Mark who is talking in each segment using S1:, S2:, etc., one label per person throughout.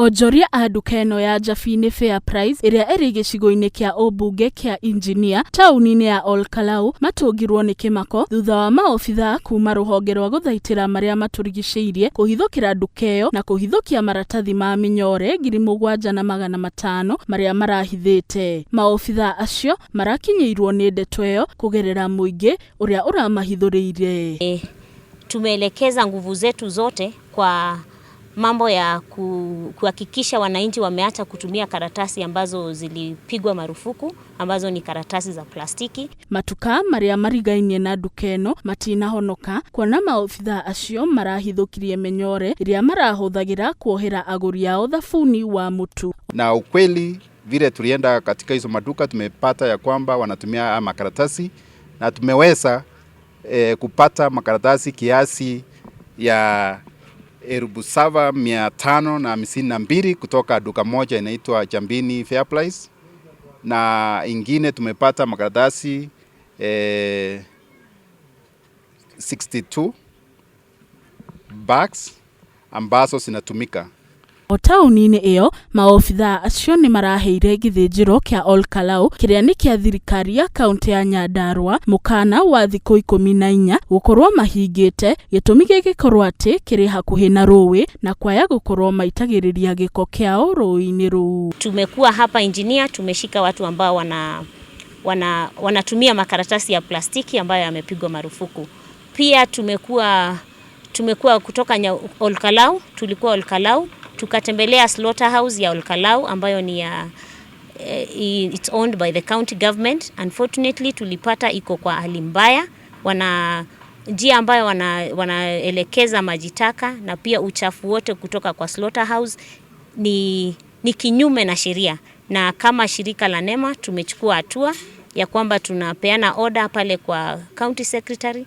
S1: Onjoria a nduka ĩno ya Njabini Fair Price ĩrĩa ĩrĩ gĩcigo-inĩ kĩa ũmbunge kĩa Injinia taũni-inĩ ya Ol Kalou matũngirwo nĩ kĩmako thutha wa maobithaa kuma rũhonge rwa gũthaitĩra marĩa matũrigicĩirie kũhithũkĩra nduka ĩyo na kũhithũkia maratathi ma mĩnyore 7500 marĩa marahithĩte. Maobithaa acio marakinyĩirwo nĩ ndeto ĩyo kũgerera mũingĩ ũrĩa ũramahithũrĩire.
S2: Tumeelekeza nguvu zetu zote kwa mambo ya kuhakikisha wananchi wameacha kutumia karatasi ambazo zilipigwa marufuku, ambazo ni karatasi za plastiki.
S1: Matuka marĩa marigainie na nduka ĩno matinahonoka kuona maobithaa acio marahithũkirie mĩnyore ĩrĩa marahũthagĩra kuohera agũri ao thabuni wa mũtu.
S3: Na ukweli vile tulienda katika hizo maduka tumepata ya kwamba wanatumia haya makaratasi na tumeweza kupata makaratasi kiasi ya 7552 kutoka duka moja inaitwa Jambini Fair Price, na ingine tumepata makaratasi 62 bags ambazo zinatumika.
S1: O taũni-inĩ ĩyo maobithaa acio nĩ maraheire gĩthĩnjĩro kĩa Ol Kalou kĩrĩa nĩ kĩa thirikari ya kaũntĩ ya Nyandarua mũkana wa thikũ 14 gũkorwo mahingĩte, gĩtũmi gĩgĩkorwo atĩ kĩrĩ hakuhĩ na rũĩ na kwaya gũkorwo maitagĩrĩria gĩko kĩao rũĩ-inĩ rũu.
S2: Tumekuwa hapa Engineer, tumeshika watu ambao wanatumia makaratasi ya plastiki ambayo yamepigwa marufuku. Pia tumekuwa kutoka Ol Kalou, tulikuwa Ol Kalou, tukatembelea slaughterhouse ya Ol Kalou ambayo ni ya it's owned by the county government. Unfortunately tulipata iko kwa hali mbaya, wana njia ambayo wanaelekeza maji taka na pia uchafu wote kutoka kwa slaughterhouse ni kinyume na sheria, na kama shirika la NEMA tumechukua hatua ya kwamba tunapeana order pale kwa county secretary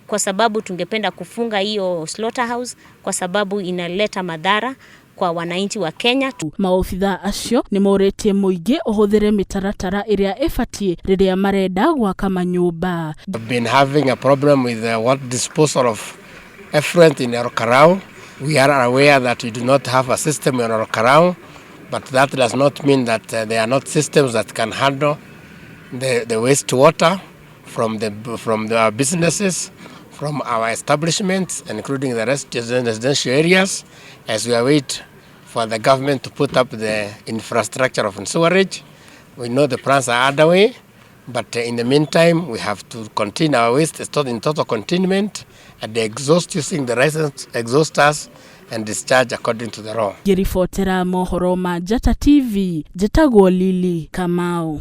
S2: kwa sababu tungependa kufunga hiyo slaughterhouse kwa sababu inaleta madhara kwa wananchi wa Kenya.
S1: Maobithaa acio nĩ morĩtie mũingĩ ũhũthĩre mĩtaratara ĩrĩa ĩbatiĩ rĩrĩa marenda gwaka manyũmba.
S4: We've been having a problem with the water disposal of effluent in Ol Kalou. We are aware that we do not have a system in Ol Kalou, but that does not mean that there are not systems that can handle the wastewater from the businesses, from our establishments, including the residential areas, as we await for the government to put up the infrastructure of sewerage. We know the plans are underway, but in the meantime, we have to contain our waste in total containment and exhaust using the licensed exhausters and discharge according to the law.
S1: Ngĩribotera mohoro ma Njata TV, njĩtagwo Lily Kamau.